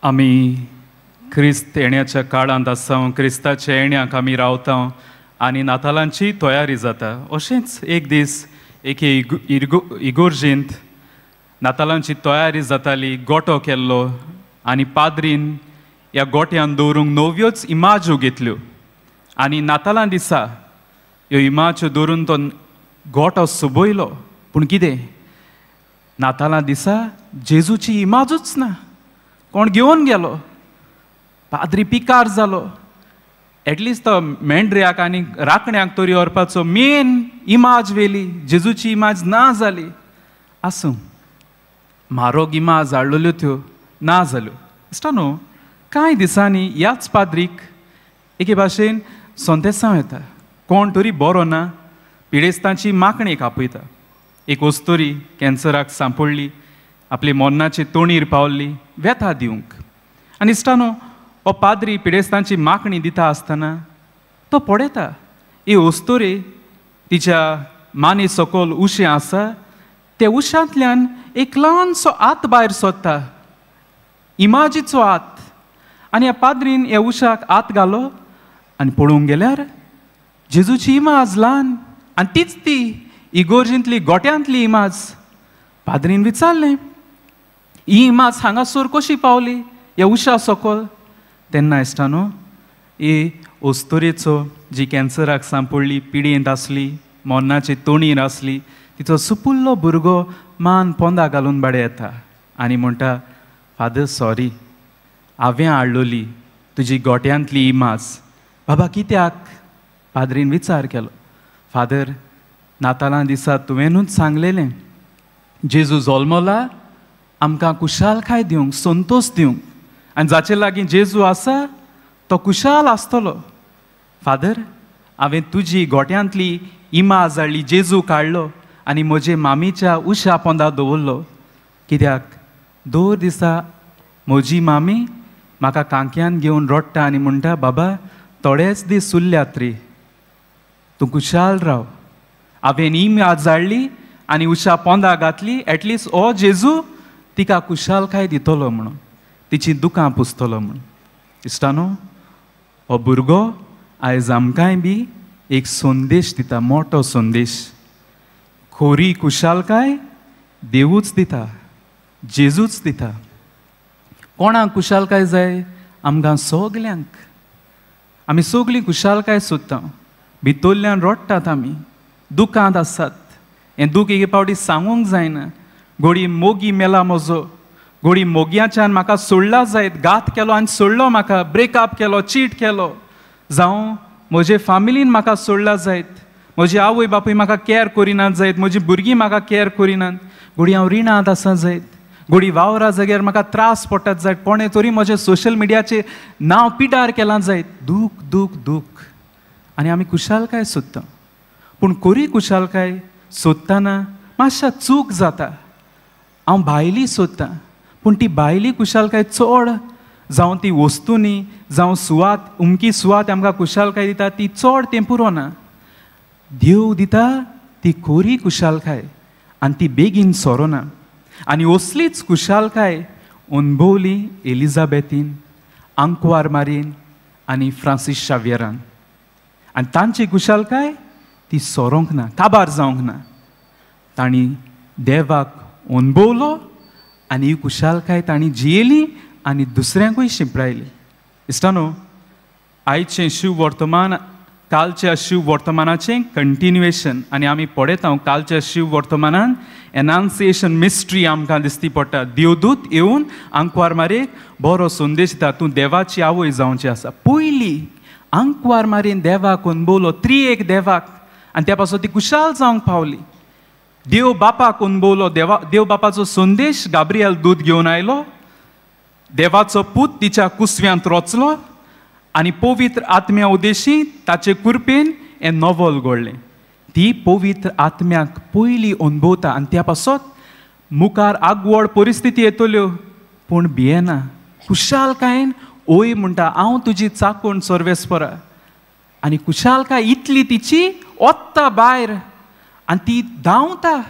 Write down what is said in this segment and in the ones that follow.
आमी क्रिस्त येण्याच्या काळांत आसा, क्रिस्ताच्या येण्याक आमी रावता आनी नातालांची तयारी जाता. अशेंच एक दीस एके इगोर्जींत नातालांची तयारी जाताली. गोटो केल्लो आनी पाद्रीन ह्या गोट्यान दवरूंक नव्योच इमाज्यो घेतल्यो आनी नातालां दिसा ह्यो इमाज्यो दवरून तो गोटो सोबयलो. पूण कितें, नातालां दिसा जेजूची इमाजूच ना, कोण घेवन गेलो. पाद्री पिकार जालो. एटलिस्ट तो मेंढऱ्याक आनी राखण्याक तरी व्हरपाचो मेन इमाज व्हेली, जेजूची इमाज ना जाली. आसूं, म्हारोग इमाज हाडलेल्यो त्यो ना जाल्यो. इश्टा न्हू, कांय दिसांनी ह्याच पाद्रीक एके भाशेन संदेसांव येता, कोण तरी बरो ना, पिडेस्तांची मागणी कापयता. एक अस्तुरी कॅन्सराक सांपडली, आपली मरणाचे तोणीर पावली, व्यथा दिवंक. आनी इश्टा न्हू, हो पाद्री पिडेस्तांची मागणी दिता आसतना तो पळयता ही अस्तुरी तिच्या माने सकयल उशें आसा, त्या उशांतल्यान एक ल्हानसो हात भायर सोदता, इमाजीचो हात. आनी ह्या पाद्रीन ह्या उशाक हात घालो आनी पळोवंक गेल्यार जेजूची इमाज ल्हान आनी तीच ती इगोर्जींतली गोट्यांतली इमाज. पाद्रीन विचारलें, ही इमाज हांगासर कशी पावली ह्या उशा सकयल? तेन्ना इश्टा न्हू, ही अस्तुरेचो जी कॅन्सराक सांपडली, पिडेंत आसली, मरणाचे तोणीर आसली, तिचो सुपुल्लो भुरगो मान पोंदा घालून बाडे येता आनी म्हणटा, फादर सॉरी, हांवें हाडलोली तुजी गोट्यांतली इमाज. बाबा कित्याक? पाद्रीन विचार केलो. फादर, नातालां दिसा तुवेंनूच सांगलेलें जेजू जल्मला आमकां खुशालकाय दिवंक, संतोश दिवंक, आनी जाचे लागीं जेजू आसा तो खुशाल आसतलो. फादर, हांवें तुजी गोट्यांतली इमाज हाडली, जेजू काडलो आनी म्हजे मामीच्या उशा पोंदा दवरलो. कित्याक दर दिसा म्हजी मामी म्हाका कांक्यान घेवन रडटा आनी म्हणटा, बाबा थोडेच दीस उरल्यात रे, तूं खुशाल राव. हांवें इमाज हाडली आनी उशा पोंदा घातली, एटलिस्ट हो जेजू तिका खुशालकाय दितलो म्हणून, तिची दुकां पुसतलो म्हणून. इश्टा न्हू, हो भुरगो आयज आमकांय बी एक संदेश दिता, मोटो संदेश. खोरी खुशालकाय देवूच दिता, जेजूच दिता. कोणाक खुशालकाय जाय? आमकां सगल्यांक. आमी सगळीं खुशालकाय सोदता, भितरल्यान रडटात, आमी दुकांत आसात. हें दूख एके फावटी सांगूंक जायना. घोडी मोगी मेला म्हजो, घोडी मोग्याच्यान म्हाका सोडला जायत, घात केलो आनी सोडलो म्हाका, ब्रेकअप केलो, चीट केलो, जावं म्हजे फामिलीन म्हाका सोडला जायत, म्हजी आवय बापूय म्हाका कॅर करिनात जायत, म्हजी भुरगीं म्हाका कॅर करिनात, घोडी हांव रिणांत आसा जायत, घोडी वावरा जाग्यार म्हाका त्रास पडटात जायत, कोणें तरी म्हजें सोशल मिडियाचेर नांव पिडार केलां जायत. दूख दूख दूख. आनी आमी खुशालकाय सोदता, पूण कोरी खुशालकाय सोदतना मातशा चूक जाता. हांव भायली सोदतां, पूण ती भायली खुशालकाय चड, जावं ती वस्तूंनी, जावं सुवात, उमकी सुवात आमकां खुशालकाय दिता ती चड तें पुरो ना. देव दिता ती कोरी खुशालकाय आनी ती बेगीन सोरोना. आनी असलीच खुशालकाय अणभवली एलिजाबेथीन, आंकवार मारीन आनी फ्रांसीस शाव्यरान. आनी तांची खुशालकाय ती सोरोंक ना, काबार जावंक ना. तांणी देवाक अणभवलो आनी ही खुशालकाय तांणी जियेली आनी दुसऱ्यांकूय शिंपडायली. इश्टा न्हू, आयचें शिव वर्तमान कालच्या शिव वर्तमानाचें कंटिन्युएशन. आनी आमी पळयता कालच्या शिव वर्तमानान एनाउन्सिएशन मिस्ट्री आमकां दिसती पडटा. देवदूत येवन आंकवार मारेक बरो संदेश दिता, तूं देवाची आवय जावची आसा. पयली आंकवार मारीन देवाक अणभवलो, त्रिएक देवाक, आनी त्या पासून ती खुशाल जावंक पावली. देव बापाक अणभवलो, देव बापाचो संदेश गाब्रियल दूत घेवन आयलो, देवाचो पूत तिच्या कुसव्यांत रचलो आनी पवित्र आत्म्या उद्देशी ताचे कृपेन हें नवल घडलें. ती पवित्र आत्म्याक पयली अणभवता आनी त्या पासत मुखार आगवड परिस्थिती येतल्यो, पूण भियेना, खुशालकायेन ओय म्हणटा, हांव तुजी चाकून सर्वेस्परा. आनी खुशालकाय इतली तिची ओत्ता भायर आनी ती धांवता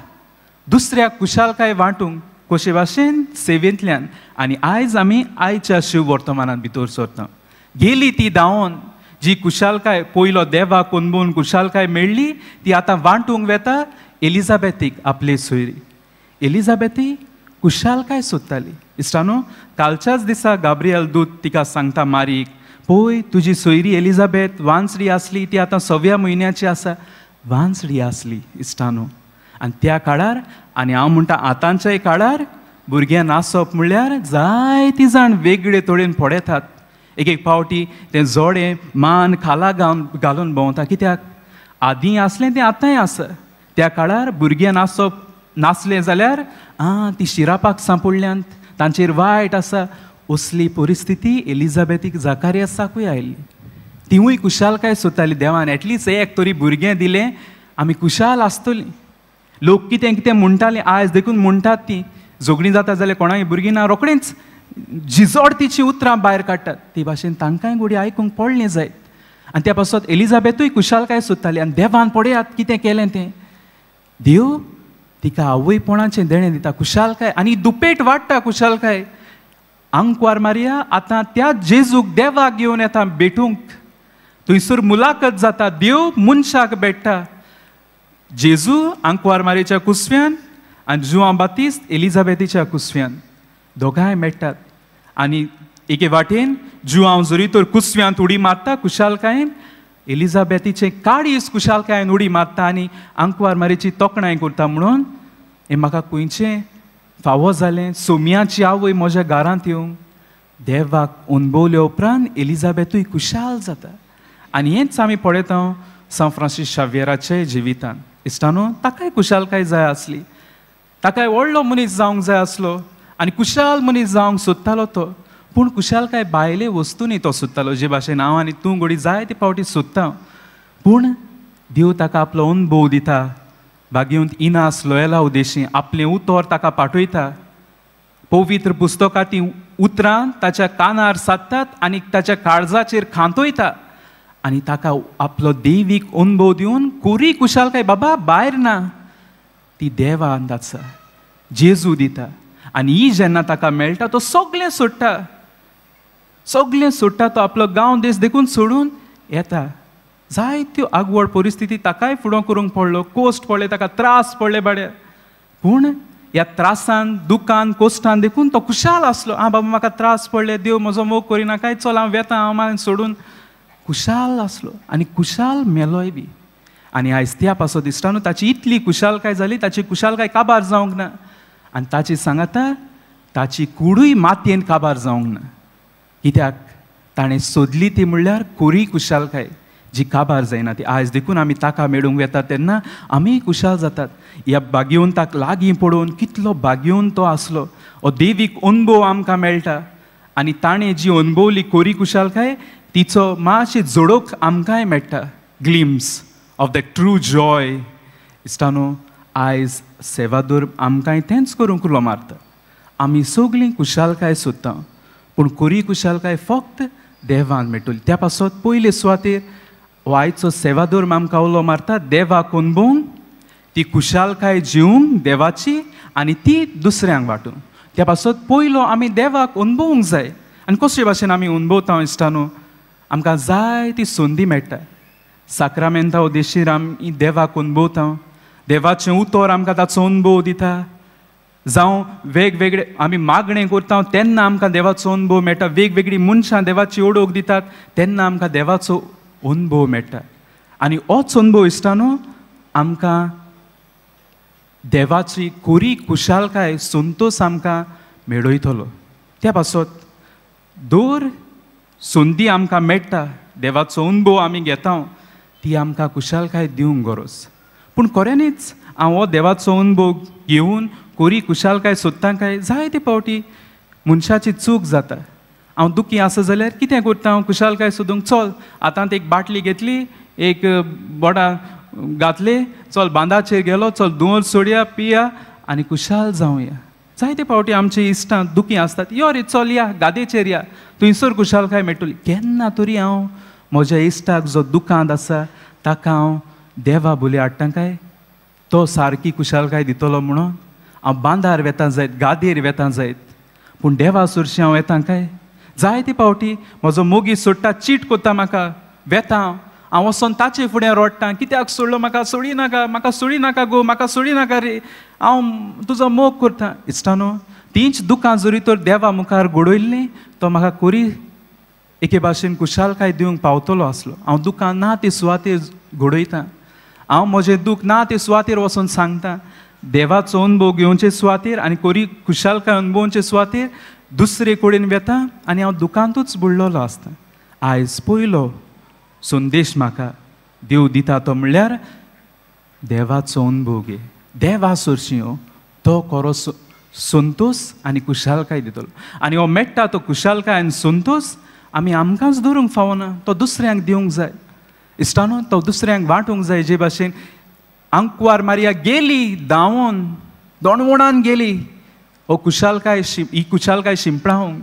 दुसऱ्या खुशालकाय वांटूंक. कशे भाशेन सेवेंतल्यान. आनी आयज आमी आयच्या शिव वर्तमानांत भितर सरता. गेली ती धांवोन जी कुशालकाय पयलो देवाक अनभोवन कुशालकाय मेळ्ळी ती आतां वांटूंक वेता एलिझाबेथीक आपले सोयरी. एलिझाबेथी कुशालकाय सोदताली. इश्टानो, कालच्याच दिसा गाब्रियल दूत तिका सांगता मारीक, पळय तुजी सोयरी एलिझाबेथ वांचडी आसली ती आतां 6व्या म्हयन्याची आसा. वांचडी आसली इश्टानो. आनी त्या काळार, आनी हांव म्हणटा आतांच्याय काळार, भुरग्यां नासप म्हणल्यार जायतीं जाण वेगळे तरेन पळयतात. एक एक फावटी तें जोडें मान खाला घालून भोंवता. कित्याक आदीं आसलें तें आतांय आसा. त्या काळार भुरग्यां नासप नासलें जाल्यार आं ती शिरापाक सांपडल्यांत, तांचेर वायट आसा. असली परिस्थिती एलिझाबेथीक जाकारियासाकूय आयिल्ली. तिवूय कुशालकाय सोदताली, देवान एटलिस्ट एक तरी भुरगें दिलें आमी कुशाल आसतलीं. लोक कितें कितें म्हणटाले, आयज देखून म्हणटात ती झगडीं जाता जाल्यार कोणाय भुरगीं ना रोखडेंच जिजोड तिचीं उतरां भायर काडटात. ती भाशेन तांकांय घोडी आयकूंक पडलें जायत. आनी त्या पासत एलिझाबेथूय कुशालकाय सोदताली. आनी देवान पळयात कितें केलें तें, देव तिका आवयपणाचें देणें दिता कुशालकाय, आनी दुपेट वाडटा कुशालकाय. आंकवार मारिया आतां त्या जेजूक देवाक घेवन येता भेटूंक. थंयसर मुलाखत जाता, देव मनशाक भेट्टा. जेजू आंकवार मारियाच्या कुसव्यान आनी जुआंव बातिस्त एलिझाबेथीच्या कुसव्यान दोगांय मेळटात. आनी एके वाटेन जुआंव जरी तर कुसव्यांत उडी मारता कुशालकायेन, एलिझाबेथीचें काळीज कुशालकायेन उडी मारता आनी आंकवार मारियाची तोखणाय करता म्हणून हें म्हाका खंयचें फावो जालें सोम्याची आवय म्हज्या घरांत येवंक. देवाक अणभवल्या उपरांत एलिझाबेथूय कुशाल जाता. आनी हेंच आमी पळयता सांत फ्रांसीस शाव्येराच्या जिवितान. इश्टानो, ताकाय कुशालकाय जाय आसली, ताकाय व्हडलो मनीस जावंक जाय आसलो आनी कुशाल मनीस जावंक सोदतालो तो. पूण कुशालकाय भायले वस्तूंनी तो सोदतालो, जे भाशेन हांव आनी तूं घोडी जायते फावटी सोदता. पूण देव ताका आपलो अणभव दिता. बागेवंत इनास लोयला उद्देशी आपलें उतर ताका पाठयता. पवित्र पुस्तकां तीं उतरां ताच्या कानार सादतात आनी ताच्या काळजाचेर खांतोयता आनी ताका आपलो देवीक अणभव दिवन कोरी कुशालकाय बाबा भायर ना, ती देवा अंदाज जेजू दिता. आनी ही जेन्ना ताका मेळटा तो सगळें सोडटा, सगळें सोडटा. तो आपलो गांव देश देखून सोडून येता. जायत्यो आगवड परिस्थिती ताकाय फुडो करूंक पडलो, कोश्ट पडले ताका, त्रास पडले बाड्या. पूण ह्या त्रासान, दुखान, कोश्टान देखून तो कुशाल आसलो. आं बाबा म्हाका त्रास पडले, देव म्हजो मोग करिना काय, चल हांव वेता, हांव मागीर सोडून कुशाल आसलो आनी कुशाल मेलोय बी. आनी आयज त्या पासत इश्टानो ताची इतली कुशालकाय जाली, ताची कुशालकाय काबार जावंक ना. आनी ताची सांगाता ताची कुडूय मातयेन काबार जावंक ना. कित्याक ताणें सोदली ती म्हणल्यार कोरी कुशालकाय जी काबार जायना ती. आयज देखून आमी ताका मेळूंक वेतात तेन्ना आमी कुशाल जातात. ह्या भाग्यवंताक लागीं पळोवन कितलो भाग्यवंत तो आसलो, हो देवीक अणभव आमकां मेळटा. आनी ताणें जी अणभवली कोरी कुशालकाय तिचो मातशी जोडोक आमकांय मेळटा, glimpse of the true joy. इश्टानो, आयज सेवादोर आमकांय तेंच करूंक उलो मारता. आमी सगळीं कुशालकाय सोदता, पूण कोरी कुशालकाय फक्त देवान मेळटली. त्या पासत पयले सुवातेर हो आयचो सेवादोर आमकां उलो मारता देवाक अणभवूंक, ती कुशालकाय जिवूंक देवाची आनी ती दुसऱ्यांक वांटूंक. त्या पासत पयलो आमी देवाक अणभवूंक जाय. आनी कशे भाशेन आमी अणभवता इश्टानो, आमकां जाय ती संदी मेळटा. साक्रामेंता उद्देशीर आमी देवाक अणभवता, देवाचें उतर आमकां ताचो अणभव दिता. जावं वेगवेगळे आमी मागणें करता तेन्ना आमकां देवाचो अणभव मेळटा. वेगवेगळीं मनशां देवाची ओळख दितात तेन्ना आमकां देवाचो अणभव मेळटा. आनी होच अणभव इश्टानो आमकां देवाची कोरी कुशालकाय, संतोश आमकां मेळयतलो. त्या पासत दर संदी आमकां मेळटा, देवाचो अणभव आमी घेता, ती आमकां कुशालकाय दिवंक गरज. पूण खऱ्यांनीच हांव हो देवाचो अणभव घेवन कोरी कुशालकाय सोदता काय जायते फावटी मनशाची चूक जाता. हांव दुखी आसा जाल्यार कितें करता हांव कुशालकाय सोदूंक, चल आतां एक बाटली घेतली, एक बोडां घातले, चल बांदाचेर गेलो, चल दुवर सोडया, पिया आनी कुशाल जावया. जायते फावटी आमचे इश्टां दुखी आसतात, यो रे चल या गादयेचेर या, थंयसर कुशालकाय मेळटली. केन्ना तरी हांव म्हज्या इश्टाक जो दुखांत आसा ताका हांव देवा बोली हाडटा काय तो सारकी कुशालकाय दितलो म्हणून हांव बांदार वेता जायत, गादयेर वेता जायत, पूण देवा सुरशी हांव येता काय? जायते पावटी म्हजो मोगी सोडटा, चीट कोत्ता म्हाका, वेता हांव वचोन ताचे फुडें रडटा, कित्याक सोडलो म्हाका, सोडी नाका, म्हाका सोडी नाका गो, म्हाका सोडी नाका रे, हांव तुजो मोग करता. इश्टानो, तींच दुकां जरी तर देवा मुखार घडयल्लीं तो म्हाका कोरी एके भाशेन खुशालकाय दिवंक पावतलो आसलो. हांव दुकां ना ते सुवातेर घडयता, हांव म्हजें दूख ना ते सुवातेर वचून सांगता. देवाचो अनुभव घेवचे सुवातेर आनी कोरी खुशालकाय अनुभवचे सुवातेर दुसरे कडेन वेता आनी हांव दुकांतूच बुडलेलो आसता. आयज पयलो संदेश म्हाका देव दिता तो म्हणल्यार देवाचो अनुभव घे, देवा सरशी यो, तो खरो संतोश आनी खुशालकाय दितलो. आनी हो मेळटा तो खुशालकाय आनी संतोश आमी आमकांच दवरूंक फावना, तो दुसऱ्यांक दिवंक जाय. इश्टानो, तो दुसऱ्यांक वांटूंक जाय. जे भाशेन आंकवार मारिया गेली धांवोन, दोणवणान गेली हो खुशालकाय, ही खुशालकाय शिंपडावंक.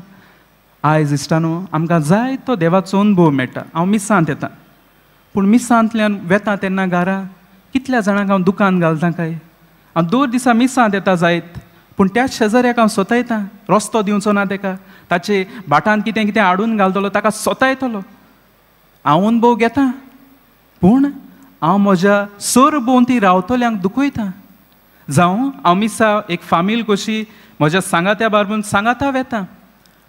आयज इश्टानो आमकां जाय तो देवाचो अनुभव मेळटा. हांव मिसांत येता, पूण मिसांतल्यान वेता तेन्ना घरा कितल्या जाणांक हांव दुकान घालता काय? हांव 2 दिसां मिसांत येता जायत, पूण त्याच शेजाऱ्याक हांव सोतायता, रस्तो दिवचो ना तेका, ताचे भाटान कितें कितें हाडून घालतलो, ताका सोतायतलो. हांव अनुभव घेता, पूण हांव म्हज्या सरभोंवती रावतल्यांक दुखयता. जावं हांव मिसा एक फामील कशी म्हज्या सांगात्या बारबून सांगाता वेता,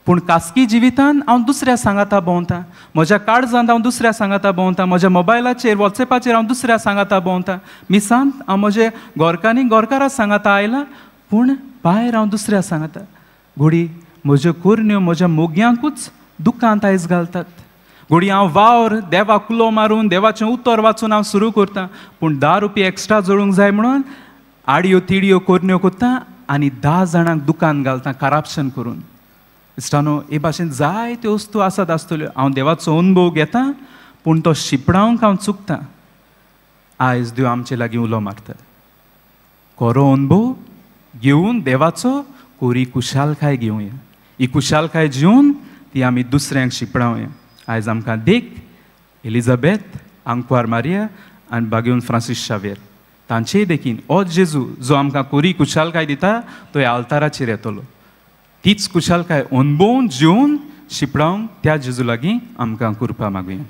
पूण खासगी जिवितान हांव दुसऱ्या सांगाता भोंवता, म्हज्या काळजांत हांव दुसऱ्या सांगाता भोंवता, म्हज्या मोबायलाचेर वॉट्सएपाचेर हांव दुसऱ्या सांगाता भोंवता. मिसांत हांव म्हजे गोरकांनी गोरकारा सांगाता आयला, पूण भायर हांव दुसऱ्या सांगाता. घोडी म्हज्यो कोरण्यो म्हज्या मोग्यांकूच दुकांत आयज घालतात. घोडी हांव वावर देवाक कुलो मारून देवाचें उतर वाचून हांव सुरू करता, पूण 10 रुपया एक्स्ट्रा जोडूंक जाय म्हणून आडयो तिडयो कोरण्यो करता आनी 10 जाणांक दुकान घालता करप्शन करून. इश्टानो, हे भाशेन जायत्यो वस्तू आसात आसतल्यो. हांव देवाचो अनुभव घेता, पूण तो शिंपडावंक हांव चुकता. आयज देव आमचे लागीं उलो मारता, खरो अनुभव घेवन देवाचो कोरी खुशालकाय घेवया. ही खुशालकाय घेवन ती आमी दुसऱ्यांक शिंपडावया. आयज आमकां देख एलिझाबेथ, आंकवार मारिया आनी बागेवन फ्रांसीस शावेर तांचेय देखीन हो जेजू जो आमकां कोरी खुशालकाय दिता तो ह्या आल्ताराचेर येतलो. तीच खुशालकाय अनुभवून जेवन शिंपडावंक त्या जेजू लागीं आमकां कृपा मागुया.